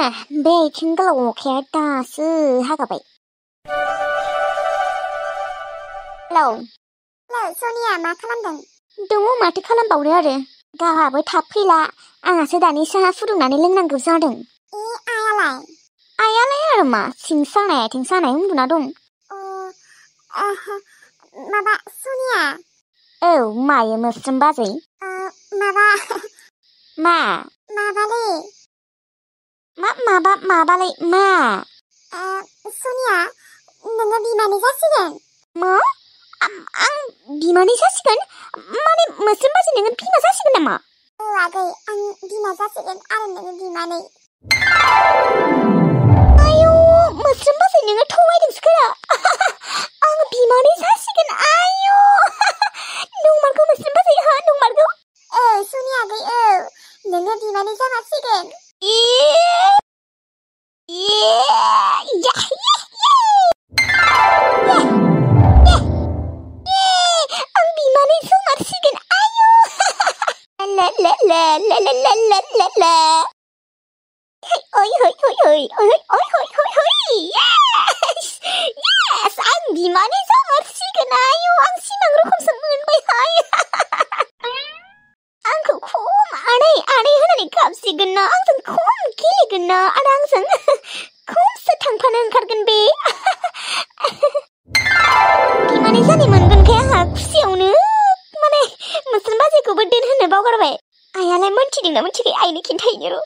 बे आथिं गोलाव अखाया दासो हागाबाय। हेलौ सनिया मा खालामदों? दङ माथो खालामबावनो आरो गावहाबो थाब फैला आंहासो दानि साहा फुदुंनानै लोंनांगौ जादों। आयालाय? आयालाय आरो मा सिं सानाय आथिं सानाय उन्दुना दं। माबा सनिया। औ मायो मोस्रोम बाजै? माबा मा? माबालै माबालाय मा? सनिया नोङो बिमानै जासिगोन। मा? आं बिमानै जासिगोन? माने मोस्रोम बाजै नोङो बिमा जासिगोन नामा? आगै आं बिमा जासिगोन आरो नोङो बिमानै। आयौ मोस्रोम बाजै नोङो थगायदोंसो खोमा। आं बिमानै जासिगोन आयौ। नंमारगौ मोस्रोम बाजै हो नंमारगौ? सनिया आगै नोङो बिमानै जामारसिगोन। आं बिमानै जामारसिगोन आयौ। Yes, आं बिमानै जामारसिगोन आयौ आं सिमां रोखोमसो मोनबायहाय। आंखौ खम आनै होननानै गाबसिगोन ना आंजों खम गेलेगोन ना आरो आंजों खमसो थांफानो ओंखारगोन बे। बिमानै जानाय मोनगोनखाय आंहा खुसियावनो माने मोस्रोम बाजैखौबो दोनहोनो बावगारबाय। आइयालाय मोनथिदोंना मोनथियाखै आइनो खिन्थाहैनो र'।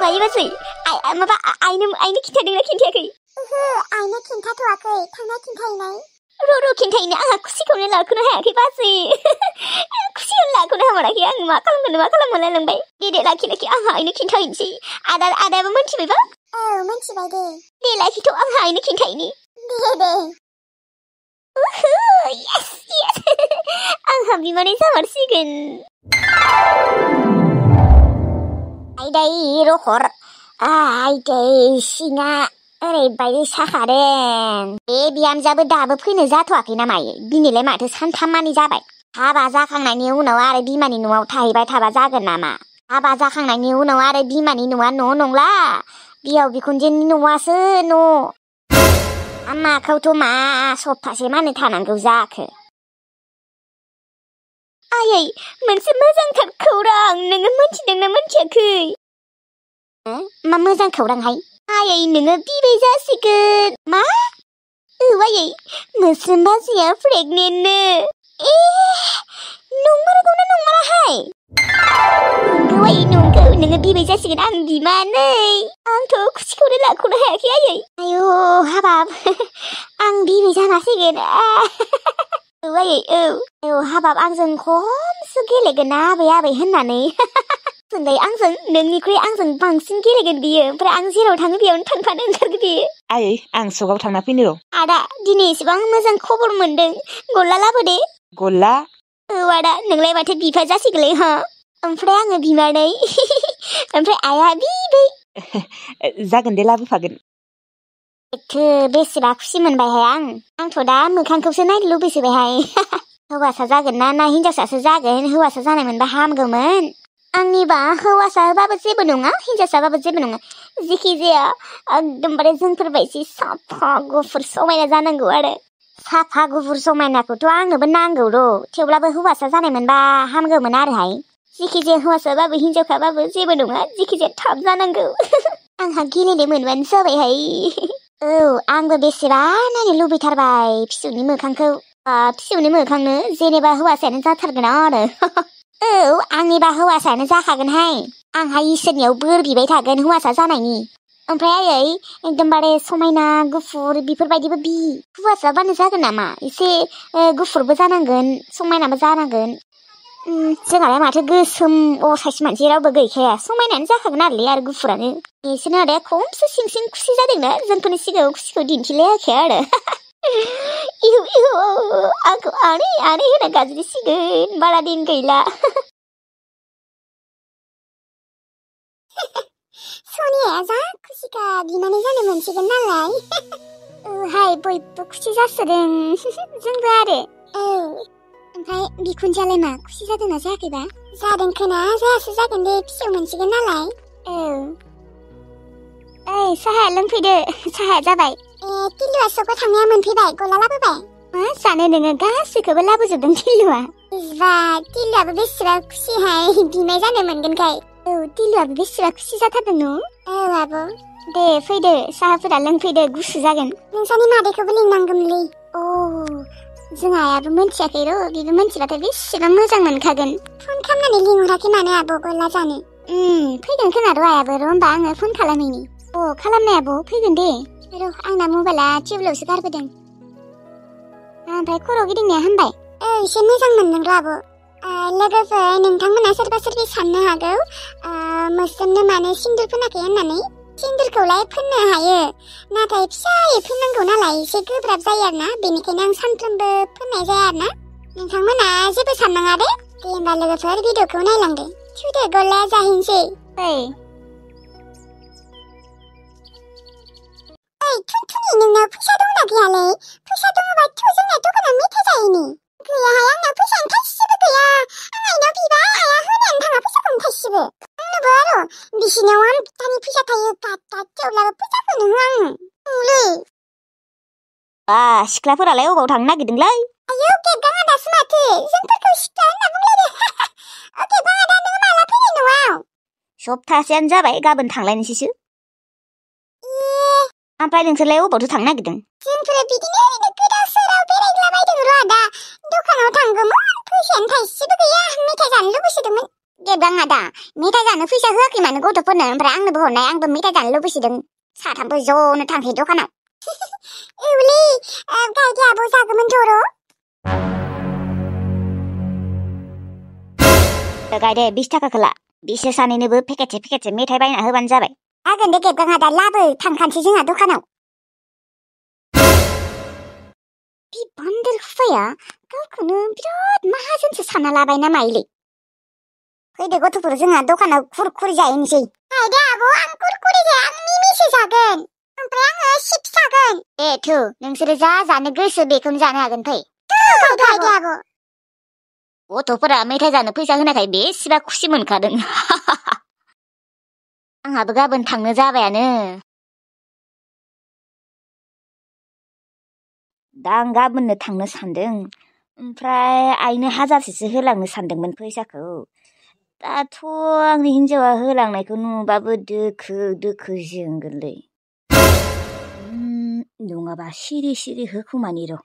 मायो बाजै माबा आइनो खिन्थादोंना खिन्थायाखै? आइनो खिन्थाथ'वाखै थांना खिन्थाहैनाय। र' खिन्थाहैनो आंहा खुसिखौनो लाख'नो हायाखै बाजै। खुसिखौनो लाख'नो हामाराखै आं मा खालामलांबाय। दे लाखि आंहा आइनो खिन्थाहैनोसै। आदायाबो मोनथिबायबा? मोनथिबाय दे। दे लाखिथ' आंहा आइनो खिन्थाहैनि। दे। Yes. आंहा बिमानै जामारसिगोन। आइदै रहर आइदै सिङा ओरैबायदि साखादों। बे बिहामजोआबो दाबो फैनो जाथ'वाखै ना मायो? दिनैलाय माथो सानथाममानि जाबाय। हाबा जाखांनायनि उनाव आरो बिमानि न'आव थाहैबाय थाबा जागोन नामा? हाबा जाखांनायनि उनाव आरो बिमानि न'आ न' नंला बिहाव बिखुनजोनि न'आसो न'। माखौथ' मा सप्तासे मानि थानांगौ जाखो? आयै मोनसे मोजांथार खौरां नोङो मोनथिदोंना मोनथियाखै? मा मोजां खौरांहाय? आयै नोङो बिबै जासिगोन। मा? आयै मोस्रोम बाजैया प्रेगनेन्टनो। नंमारगौना नंमाराहाय? नंगौ आयै नंगौ नोङो बिबै जासिगोन आं बिमानै। आंथ' खुसिखौनो लाख'नो हायाखै आयै। आयौ हाबाब आं बिबै जामारसिगोन। आयै औ हाबाब आंजों खमसो गेलेगोन ना आबै होननानै। जोंलाय आंजों नोंनिख्रुइ आंजों बांसिन गेलेगोन बियो ओमफ्राय आं जेराव थाङो बेयावनो थांफानो ओंखारगोन बियो। आयै आं सकआव थांना फैनो र'। आदा दिनै एसेबां मोजां खबर मोनदों गल्ला लाबोदे। गल्ला? औ आदा नोंलाय माथो बिफा जासिगोनलै हा? ओमफ्राय आङो बिमानै ओमफ्राय आइया बिबै। जागोन दे लाबोफागोन। बेसेबा खुसि मोनबायहाय आंथ' दा मोखांखौसो नायनो लुबैसोबायहाय। हौवासा जागोन ना हिनजावसासो जागोन? हौवासा जानाय मोनबा हामगौमोन। आंनिबा हौवासाबाबो जेबो नङा हिनजावसाबाबो जेबो नङा जेखि जाया एकदमबारे जोंफोरबायदि साफा गुफुर समायना जानांगौ आरो। साफा गुफुर समायनाखौथ' आंनोबो नांगौ र' थेवब्लाबो हौवासा जानाय मोनबा हामगौमोन आरोहाय। जेखि जाया हौवासाबाबो हिनजावसाबाबो जेबो नङा जेखि जाया थाब जानांगौ। आंहा गेलेनो मोनबानो जाबायहाय। औ आंबो बेसेबा नायनो लुबैथारबाय फिसौनि मोखांखौ। फिसौनि मोखांनो जेनेबा हौवासायानो जाथारगोन आरो। औ आंनिबा हौवासायानो जाखागोनहाय। आंहा इसोरनियाव बोर बिबाय थागोन हौवासा जानायनि। ओमफ्राय आयै एकदमबारे समायना गुफुर बेफोरबायदिबो हौवासाबानो जागोन नामा? एसे गुफुरबो जानांगोन समायनाबो जानांगोन। जोंहालाय माथो गोसोम असाइस मानसि रावबो गैखाया समायनायानो जाखागोन आरोलै आरो गुफुरानो। एसेनो आदाया खमसो सिं खुसि जादोंना जोंफोरनि सिगाङाव खुसिखौ दिन्थिलायाखै आरो। आंखौ आनै होनना गाबज्रिसिगोन बारा दिन गैला। सनिया जा खुसिखा बिमानै जानो मोनसिगोन नालाय। हाय बयबो खुसि जासोदों जोंबो आरो। ओमफ्राय बिखुनजोआलाय मा खुसि जादोंना जायाखैबा? जादों खोना जायासो जागोन दे फिसौ मोनसिगोन नालाय। साहा लोंफैदो साहा जाबाय टिलुआ सकआव थांनाया मोनफैबाय गला लाबोबाय मा जानो नोङो गासैखौबो लाबोजोबदों टिलुआ इजबा टिलुआबो बेसेबा खुसिहाय बिमाय जानो मोनगोनखाय टिलुआबो बेसेबा खुसि जाथारदों न आब' दे फैदो साहाफोरा लोंफैदो गुसु जागोन नोंसानि मादैखौबो लिंनांगोनलै जोंहा आयाबो मोनथियाखै र' बेबो मोनथिबाथाय बेसेबां मोजां मोनखागोन फन खालामनानै लिंहराखै मानो आब' गला जानो फैगोन खोना र' आयाबो र' होमबा आङो फन खालामैनि खालामनाय आब' फैगोन दे र' आंना मबाइला टेबोलावसो गारबोदों ओमफ्राय खर' गिदिंनाया हामबाय एसे मोजां मोनदों र' आब' लोगोफोर नोंथांमोना सोरबा सोरबि साननो हागौ मोस्रोमनो मानो सिन्दुर फोनाखै होननानै सिन्दुरखौलाय फोननो हायो नाथाय फिसायै फोननांगौ नालाय एसे गोब्राब जायो आरोना बेनिखायनो आं सानफ्रोमबो फोननाय जाया आरोना नोंथांमोना जेबो साननाङा दे होमबा लोगोफोर भिडिअखौ नायलांदो थुदो गलाया जाहैनोसै थुनथुनि नोंनाव फैसा दंना गैयालै फैसा दङबा थु जोंना दखानाव मेथाइ जाहैनि गैयाहाय आंनाव फैसायानो थाइसेबो गैया आं आइनाव बिबा आइया होनायानो थाङा फैसाखौनो थाइसेबो आंनोबो आरो बिसिनाव आमदानि फैसा थायो गाद थेवब्लाबो फैसाखौनो होआ आंनो मुलै सिख्लाफोरालाय अबाव थांनो नागिरदोंलै आयौ गेबगां आदासो माथो जोंफोरखौ सिख्ला होनना बुंलायदो गेबगां आदा नों माला फैगोन न'आव सप्तासेयानो जाबाय गाबोन थांलायनोसैसो ओमफ्राय नोंसोरलाय अबावथो थांनो नागिरदों जोंफोर बिदिनो ओरैनो गोदाव सोराव बेरायग्लाबायदों र' आदा दखानाव थांगौमोन फैसायानो थाइसेबो गैया मेथाइ जानो लुबैसोदोंमोन गेबगां आदा मेथाइ जानो फैसा होआखै मानो गथ'फोरनो ओमफ्राय आंनोबो हरनाय आंबो मेथाइ जानो लुबैसोदों साथामबो ज'नो थांसै दखानाव औलै गायदे आब' जागौमोन र' गायदे 20 थाखाखौ ला बिसोर सानैनोबो पेकेटसे मेथाइ बायना होबानो जाबाय जागोन दे गेबगां आदा लाबो थांखानोसै जोंहा दखानाव बे बान्दोर हुफाया गावखौनो बिराद माहाजोनसो सानना लाबाय ना माइलै फैदो गथ'फोर जोंहा दखानाव खुरखुरि जाहैनोसै गायदे आब' आं खुरखुरि जाया आं मिमिसो जागोन ओमफ्राय आङो चिप्स जागोन थु नोंसोरो जा जानो गोसो बेखौनो जानो हागोन फै गायदे आब' गथ'फोरा मेथाइ जानो फैसा होनायखाय बेसेबा खुसि मोनखादों आंहाबो गाबोन थांनो जाबायानो दा आं गाबोननो थांनो सानदों ओमफ्राय आइनो 1000सो होलांनो सानदोंमोन फैसाखौ दाथ' आंनि हिन्जावा होलांनायखौ नुबाबो दोखो जोंगोनलै नङाबा सिरि होखुमानि र'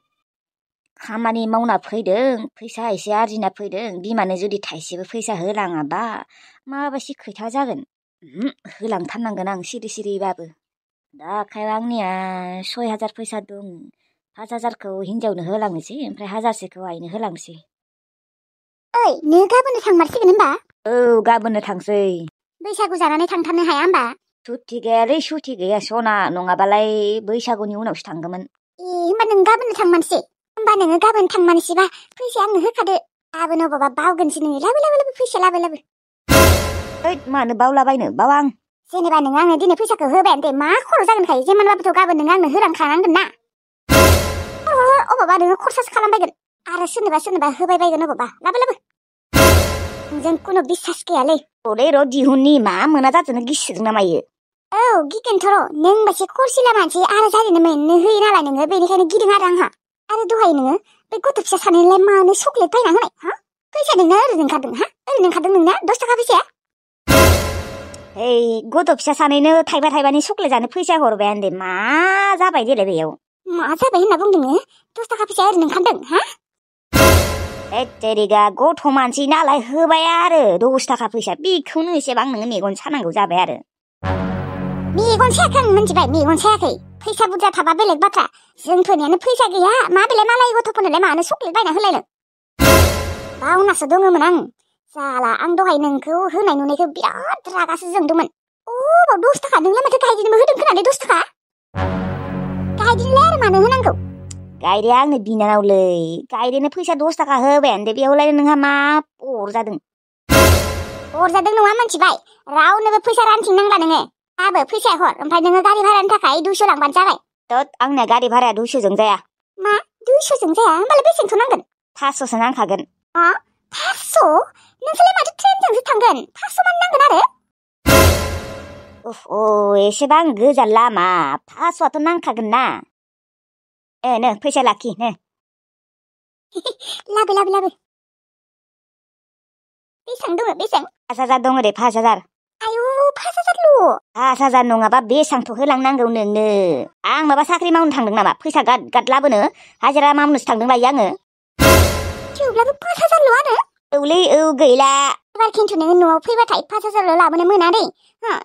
खामानि मावना फैदों फैसा एसे आरजिना फैदों बिमानो जुदि थाइसेबो फैसा होलाङाबा माबायदि खोथा जागोन होलांथारनांगोन आं सिरिबाबो दा आखायाव आंनिया 6000 फैसा दं 5000खौ हिन्जावनो होलांनोसै ओमफ्राय 1000सोखौ आइनो होलांसै नों गाबोननो थांमारसिगोन होनबा गाबोननो थांसै बैसागु जानानै थांथारनो हाया होनबा सुथि गैया सना नङाबालाय बैसागुनि उनावसो थांगौमोन होनबा नों गाबोननो थांमारसै होनबा नोङो गाबोन थांमारसैबा फैसाया आंनो होखादो गाबोन अबावबा बावगोनसो नोङो लाबो फैसा लाबो मानो बावलाबायनो बावा आं जेनेबा नों आंनो दिनै फैसाखौ होबायानो दे मा खर' जागोनखाय जेमानबाबोथ' गाबोन नों आंनो होलांखानांगोन ना अबावबा नोङो खरसासो खालामबायगोन आरो सोरनोबा होबाय बायगोन अबावबा लाबो जों कुनु बिसास गैयालै र' दिहुननि मा मोना जाजोंनो गिसिदों ना मायो गिगोनथ' र' नों होनबासो खरसिला मानसि आरो जारिनो मोननो होयो नालाय नोङो बेनिखायनो गिदों आरो आंहा आरो दहाय नोङो बे गथ' फिसा सानैलाय मानो चक्लेट बायना होनाय फैसा नोंना ओरैनो ओंखारदों नोंना 10 थाखा फैसाया गथ' फिसा सानैनो थाइबानि चक्लेट जानो फैसा हरबाय आं दे मा जाबाय देलाय बेयाव मा जाबाय होनना बुंदों 10 थाखा फैसाया ओरैनो ओंखारदों तेरिगा गथ' मानसि नालाय होबाय आरो 10 थाखा फैसा बेखौनो एसेबां नोङो मेगन सानांगौ जाबाय आरो मेगन सायाखै आं मिन्थिबाय मेगन सायाखै फैसा बुरजा थाबा बेलेग बाथ्रा जोंफोरनियानो फैसा गैया माबेलाय मालाय गथ'फोरनोलाय मानो चक्लेट बायना होलायनो बावनासो दङमोन आं जाला आं दहाय नोंखौ होनाय नुनायखौ बिराद रागासो जोंदोंमोन 10 थाखा नोंलाय माथो गायदिनोबो होदों खोनालै 10 थाखा गायदिनोलाय आरो मानो होनांगौ गायदे आंनो बिनानावलै गायदेनो फैसा 10 थाखा होबायानो दे बेयावलाय नोंहा मा अरजादों नङा मिन्थिबाय रावनोबो फैसा रानथिंनांला नोङो दाबो फैसा हर ओमफ्राय नोङो गारि भारानि थाखाय 200 लांबानो जाबाय आंनिया गारि भाराया 200 जों जाया मा 200 जों जाया होमबालाय बेसेबांथ' नांगोन 500सो नांखागोन 500 नोंसोरलाय माथो ट्रेनजोंसो थांगोन 500 मानो नांगोन आरो एसेबां गोजान लामा 500थ' नांखागोन ना नो फैसा लाखि नो लाबो बेसां दङ बेसां 5,000 दङ दे 5,000 आयु 5,000ल' 5,000 नङाबा बेसांथ' होलांनांगौ नोंनो आं माबा साख्रि मावनो थांदों नामा फैसा गाद लाबोनो हाजिरा मावनोसो थांदों बायो आङो थेवब्लाबो 5,000ल' आरो औलै गैला एबार खिन्थु नोङो न'आव फैबाथाय 5,000ल' लाबोनो मोना दै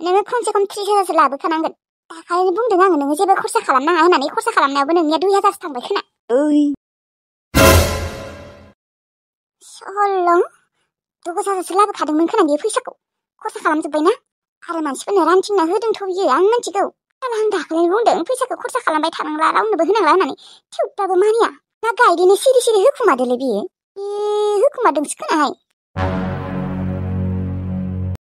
नोङो खमसे खम 30,000सो लाबोखानांगोन दाखालिनो बुंदों आङो नोङो जेबो खरसा खालामनाङा होननानै खरसा खालामनायावबो नोंनिया 2,000सो थांबाय खोना ओइ सलं 2,000सो लाबोखादोंमोन खोना बे फैसाखौ खरसा खालामजोब्बायना आरो मानसिफोरनो रानथिंना होदोंथ' बियो आं मिथिगौ आं दाखालिनो बुंदों फैसाखौ खरसा खालामबाय थानांला रावनोबो होनांला होननानै थेवब्लाबो मानिया ना गाइदेनो सिरि होखुमादोलै बियो होखुमादोंसो खोनाहाय